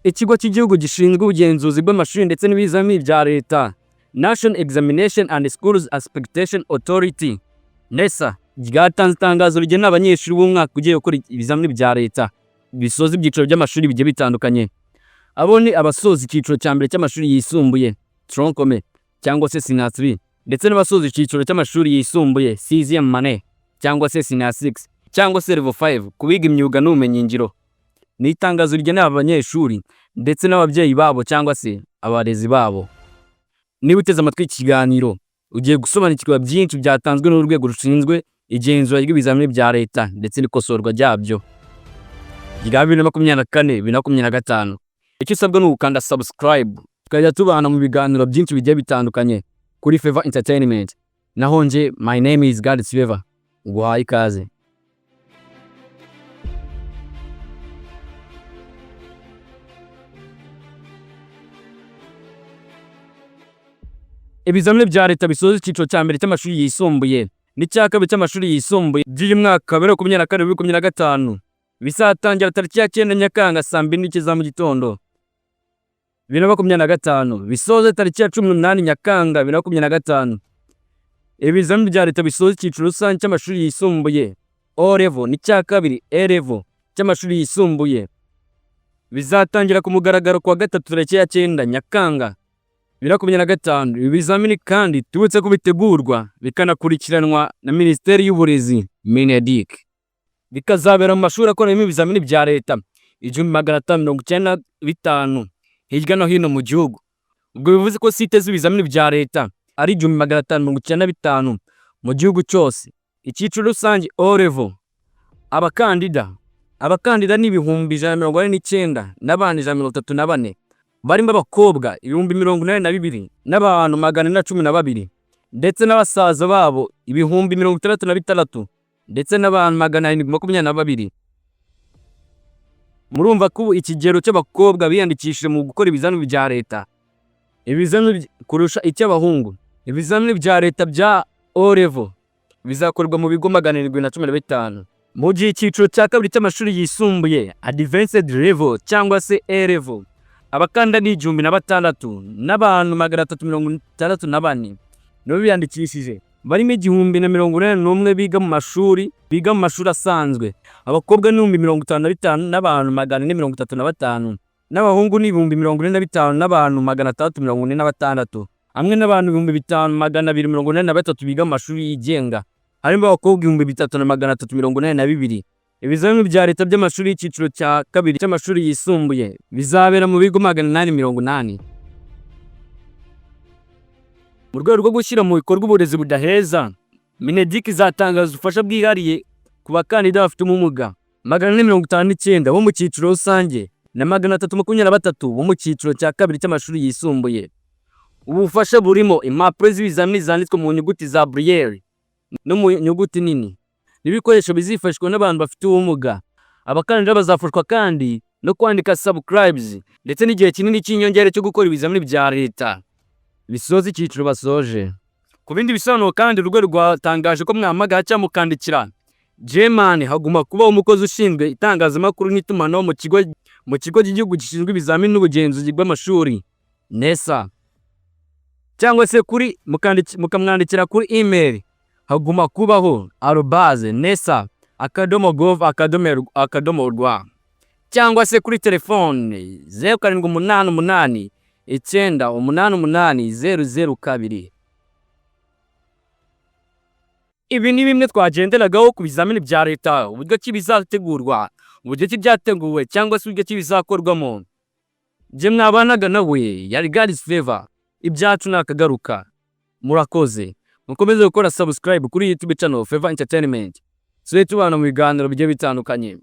Ikigo cy'Igihugu gishinzwe ubugenzuzi bw'amashuri ndetse n'ibizamini bya Leta, National Examination and Schools Accreditation Authority, NESA, ryatanze itangazo rigena abanyeshuri b'umwaka ugiye gukora ibizamini bya Leta bisoza ibyiciro by'amashuri bigiye bitandukanye. Abo ni abasoza icyiciro cya mbere cy'amashuri yisumbuye, tronc commun, cyangwa se senior 3, ndetse n'abasoza icyiciro cy'amashuri yisumbuye, sixième année, cyangwa se senior 6 cyangwa se level 5 ku biga imyuga n'ubumenyingiro. Ni itangazo rigenewe aba banyeshuri ndetse n'ababyeyi babo cyangwa se abarezi babo. Niba uteze amatwi iki kiganiro, ugiye gusobanukirwa byinshi byatanzwe n'urwego rushinzwe igenzura ry'ibizamini bya Leta ndetse n'ikosorwa ryabyo rya 2024, 2025. Icyo usabwa ni ugukanda subscribe, tukajya tubana mu biganiro byinshi bigiye bitandukanye kuri Favor Entertainment. Naho nje, my name is God's Favor. Nguhaye ikaze. Ibizamini bya Leta bisoza icyiciro cya mbere cy'amashuri yisumbuye n'icya kabiri cy'amashuri yisumbuye by'uyu mwaka wa 2024, 2025 bizatangira tariki ya 9 Nyakanga saa 2 n'igice za mu gitondo 2025, bisoze tariki ya 18 Nyakanga 2025. Ibizamini bya Leta bisoza icyiciro rusange cy'amashuri yisumbuye, O level, n'icya kabiri, A level, cy'amashuri yisumbuye bizatangira ku mugaragaro kuwa gatatu tariki ya 9 Nyakanga 2025. Ibi bizamini kandi tubutse ko bitegurwa bikanakurikiranwa na Minisiteri y'Uburezi, MINEDUC, bikazabera mu mashuri akoreramo ibizamini bya Leta 1595 hirya no hino mu gihugu. Ubwo bivuze ko site z'ibizamini bya Leta ari 1595 mu gihugu cyose. Icyiciro rusange, O level, abakandida ni 149,134 n'abantu 134, barimo abakobwa 82,412 ndetse n'abasaza babo 66,000 ndetse n'abantu 722. Murumva ko ubu ikigero cy'abakobwa biyandikishije mu gukora ibizamini bya Leta ibizamini kurusha icy'abahungu. Ibizamini bya Leta bya O level bizakorwa mu bigo 715, mu gihe icyiciro cya kabiri cy'amashuri yisumbuye, Advanced Level cyangwa se A level, abakandida ni 1006 n'abantu 364 nibo biyandikishije, barimo 1081 biga mu mashuri asanzwe. Abakobwa ni 55,000 n'abantu 435, n'abahungu ni 45,000 n'abantu 646, hamwe n'abantu 5283 biga mu mashuri yigenga, harimo abakobwa 3382. Ibizamini bya Leta by'amashuri y'icyiciro cya kabiri cy'amashuri yisumbuye bizabera mu bigo 880. Mu rwego rwo gushyira mu bikorwa uburezi budaheza, MINEDUC izatangaza ubufasha bwihariye ku bakandida bafite ubumuga 459 bo mu cyiciro rusange na 323 bo mu cyiciro cya kabiri cy'amashuri yisumbuye. Ubu bufasha burimo impapuro z'ibizamini zanditswe mu nyuguti za Braille no mu nyuguti nini n'ibikoresho bizifashishwa n'abantu bafite ubumuga. Abakandida bazafashwa kandi no kwandika subscribes ndetse n'igihe kinini cy'inyongera cyo gukora ibizamini bya Leta bisoza icyiciro basoje. Ku bindi bisobanuro kandi, urwego rwatangaje ko mwahamagara cyangwa mukandikira German haguma kuba umukozi ushinzwe itangazamakuru n'itumanaho mu kigo cy'Igihugu gishinzwe ibizamini n'ubugenzuzi bw'amashuri, NESA, cyangwa se kuri mukamwandikira kuri email hagumakubaho@nesa.gov.rw, cyangwa se kuri telefone 0788988002. Ibi ni bimwe twagenderagaho ku bizamini bya Leta, uburyo ki bizategurwa, uburyo ki byateguwe, cyangwa se uburyo ki bizakorwamo. Njye mwabanaga nawe yari God's Favor. Ibyacu nakagaruka. Murakoze, mukomeze gukora subscribe kuri YouTube channel Favor Entertainment, tujye tubana mu biganiro bigiye bitandukanye.